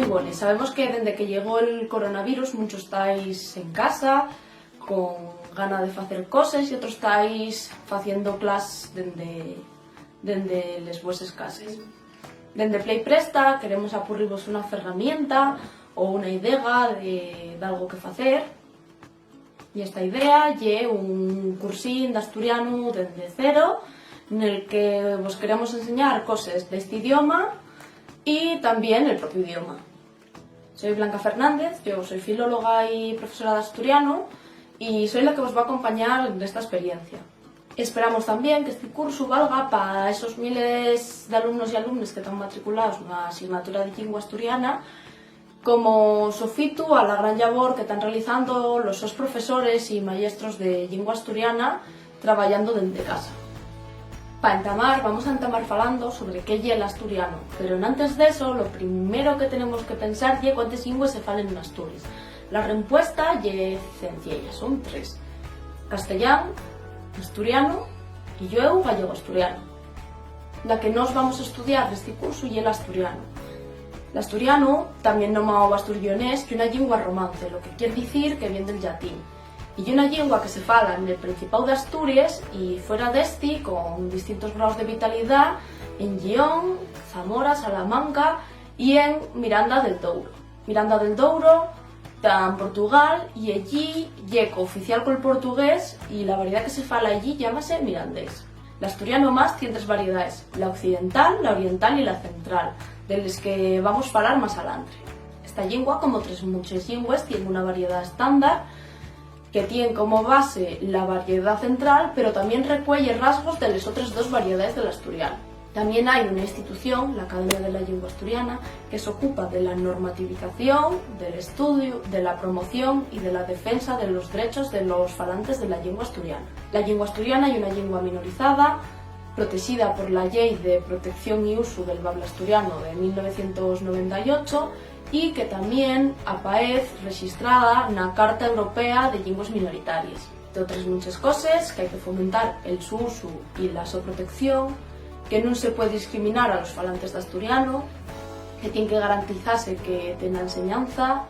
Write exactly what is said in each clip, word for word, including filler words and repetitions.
Bueno, y sabemos que dende que llegó el coronavirus, munchos estáis en casa, con gana de facer coses, y otros estáis faciendo clas dende, dende les vueses cases. Dende Play Presta queremos apurrivos una ferramienta o una idea de, d'algo que facer. Y esta idea ye un cursín d'asturianu dende cero, nel que vos queremos enseñar coses d'esti idioma y tamién el propiu idioma. Soi Blanca Fernández, yo soi filóloga y profesora d'asturianu, y soi la que vos va acompañar nesta esperiencia. Esperamos tamién qu'esti cursu valga pa esos miles d'alumnos y alumnes que tán matriculaos na asignatura de llingua asturiana, como sofitu a la gran llabor que tán realizando los sos profesores y mayestros de llingua asturiana trabayando dende casa. Pa entamar, vamos a entamar falando sobre qué ye l'asturianu, pero enantes d'eso, lo primero que tenemos que pensar ye cuántes llingües se falen n'Asturies. La rempuesta ye cenciella, son tres: castellán, asturianu y, llueu, gallego-asturianu. La que nós vamos estudiar nesti cursu ye l'asturianu. L'asturianu, tamién nomao astur-lleonés, ye una llingua romance, lo que quier dicir que vien del llatín. Y ye una llingua que se fala nel Principáu d'Asturies y fuera d'esti, con distintos graos de vitalidá, en Lleón, Zamora, Salamanca y en Miranda del Douro. Miranda del Douro ta en Portugal y ellí ye cooficial col portugués y la variedá que se fala ellí llámase mirandés. L'asturianu, amás, tien tres variedaes: la occidental, la oriental y la central, de les que vamos falar más alantre. Esta llingua, como otres munches llingües, tien una variedá estándar que tien como base la variedá central, pero tamién recueye rasgos de les otres dos variedaes del asturianu. Tamién hai una institución, l'Academia de la Llingua Asturiana, que s'ocupa de la normativización, del estudiu, de la promoción y de la defensa de los drechos de los falantes de la llingua asturiana. La llingua asturiana ye una llingua minorizada, protexida por la Llei de Protección y Usu del Bablu Asturianu de mil novecientos noventa y ocho, y que tamién apaez rexistrada na Carta Europea de Llingües Minoritaries. D'otres munches coses, qu'hai que fomentar el so usu y la so protección, que nun se pue discriminar a los falantes d'asturianu, que tien que garantizase que ten na enseñanza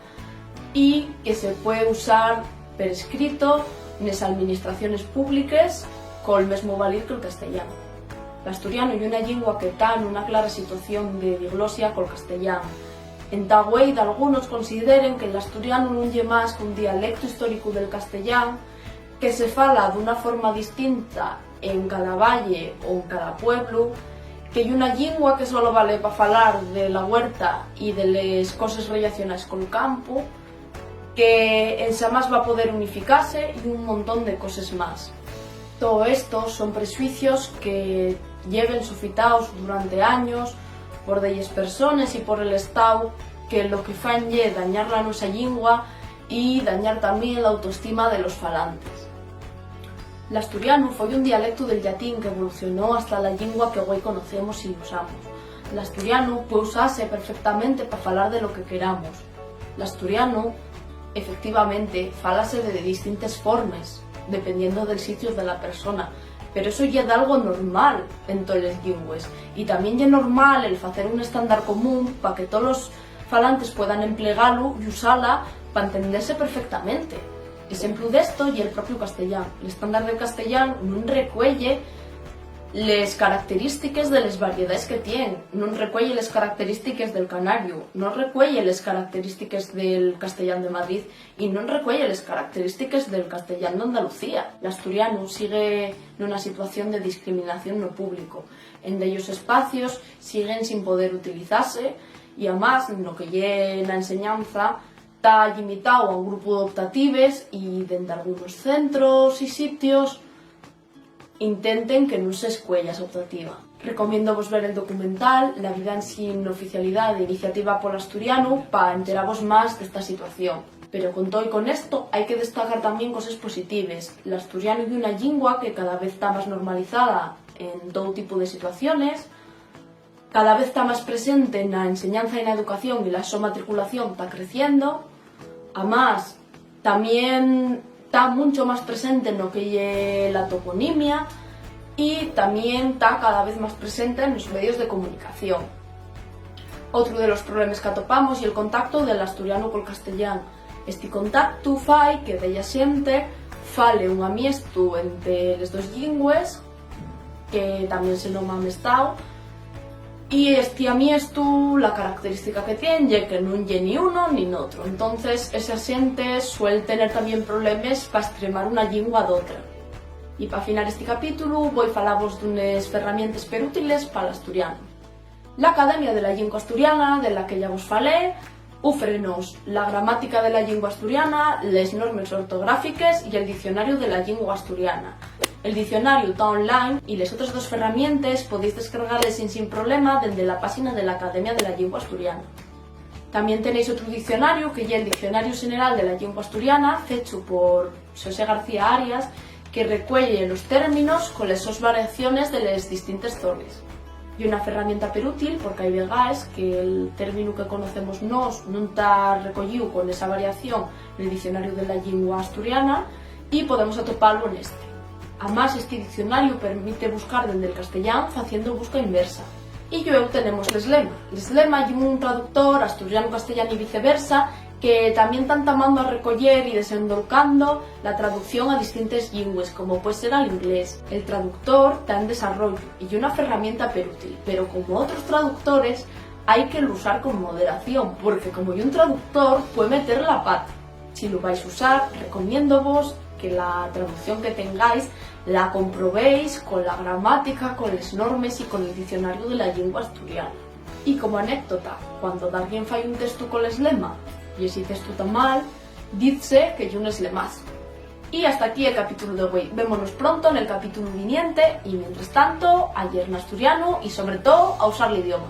y que se pue usar per escrito nes alministraciones públiques col mesmu valir que'l castellán. L'asturianu ye una llingua que ta nuna clara situación de diglosia col castellán. Entá güei dalgunos consideren que l'asturianu nun ye más qu'un dialectu históricu del castellán, que se fala d'una forma distinta en cada valle o en cada pueblu, que ye una llingua que solo vale pa falar de la huerta y de les coses rellacionaes col campu, que enxamás va poder unificase y un montón de coses más. Too esto son prexuicios que lleven sofitaos durante años por delles persones y por el Estáu, que lo que fan ye dañar la nuesa llingua y dañar tamién l'autoestima de los falantes. L'asturianu foi un dialectu del llatín qu'evolucionó hasta la llingua que güei conocemos y usamos. L'asturianu pue usase perfectamente pa falar de lo que queramos. L'asturianu, efectivamente, fálase de distintes formes, dependiendo del sitiu de la persona, pero eso ye dalgo normal en toles llingües, y tamién ye normal el facer un estándar común pa que tolos falantes puedan emplegalu y usala pa entendese perfectamente. Exemplu d'esto ye'l propiu castellán. L'estándar del castellán nun recueye les característiques de les variedaes que tien, nun recueye les característiques del canariu, nun recueye les característiques del castellán de Madrid y nun recueye les característiques del castellán d'Andalucía. L'asturianu sigue nuna situación de discriminación no público. En dellos espacios siguen sin poder utilizase y, amás, no que ye na enseñanza, ta llimitao a un grupu d'optatives y, dende algunos centros y sitios, intenten que nun s'escueya esa optativa. Recomiéndovos ver el documental La vida ensin oficialidá, d'Iniciativa pol Asturianu, pa enteravos más d'esta situación. Pero con too y con esto hai que destacar tamién coses positives. L'asturianu ye una llingua que cada vez ta más normalizada en tou tipu de situaciones, cada vez ta más presente na enseñanza y na educación y la so matriculación ta creciendo. Amás, tamién ta muncho más presente no que ye la toponimia y tamién ta cada vez más presente nos medios de comunicación. Otru de los problemes qu'atopamos ye el contactu del asturianu col castellán. Esti contactu fai que bella xente fale un amiestu ente les dos llingües, que tamién se noma amestau, y esti amiestu, la característica que tien ye que nun ye ni uno ni n'otro. Entonces, esa xente suel tener tamién problemes pa estremar una llingua d'otra. Y p'afinar esti capítulu, voi falavos d'unes ferramientes perútiles pal asturianu. L'Academia de la Llingua Asturiana, de la que ya vos falé, ufrénos la gramática de la llingua asturiana, les normes ortográfiques y el diccionariu de la llingua asturiana. El diccionariu ta online y les otres dos ferramientes podéis descargales sin, sin problema dende la páxina de l'Academia de la Llingua Asturiana. Tamién tenéis otru diccionariu, que ye el Diccionariu Xeneral de la Llingua Asturiana, fechu por Xosé García Arias, que recueye los términos con les sos variaciones de les distintes zones. Ye una ferramienta perútil porque hai vegaes que el términu que conocemos nós nun ta recoyíu con esa variación nel Diccionariu de la Llingua Asturiana y podemos atopalu nesti. Amás, esti diccionariu permite buscar dende'l castellán faciendo busca inversa. Y llueu tenemos l'eslema. L'eslema ye un traductor asturianu-castellán y viceversa, que tamién ta entamando a recoyer y desendolcando la traducción a distintes llingües, como pue ser al inglés. El traductor ta en desarrollu y ye una ferramienta perútil, pero como otros traductores, hai que l'usar con moderación, porque como ye un traductor, pue meter la pata. Si lu vais usar, recomiéndovos que la traducción que tengáis la comprobéis con la gramática, con les normes y con el Diccionariu de la Llingua Asturiana. Y como anécdota, cuando dalguien fai un testu col eslema y esi testu ta mal, dizse que ye un eslemazu. Y hasta aquí el capítulu de güei. Vémonos pronto nel capítulu viniente y, mientras tanto, a lleer n'asturianu y, sobre too, a usar l'idioma.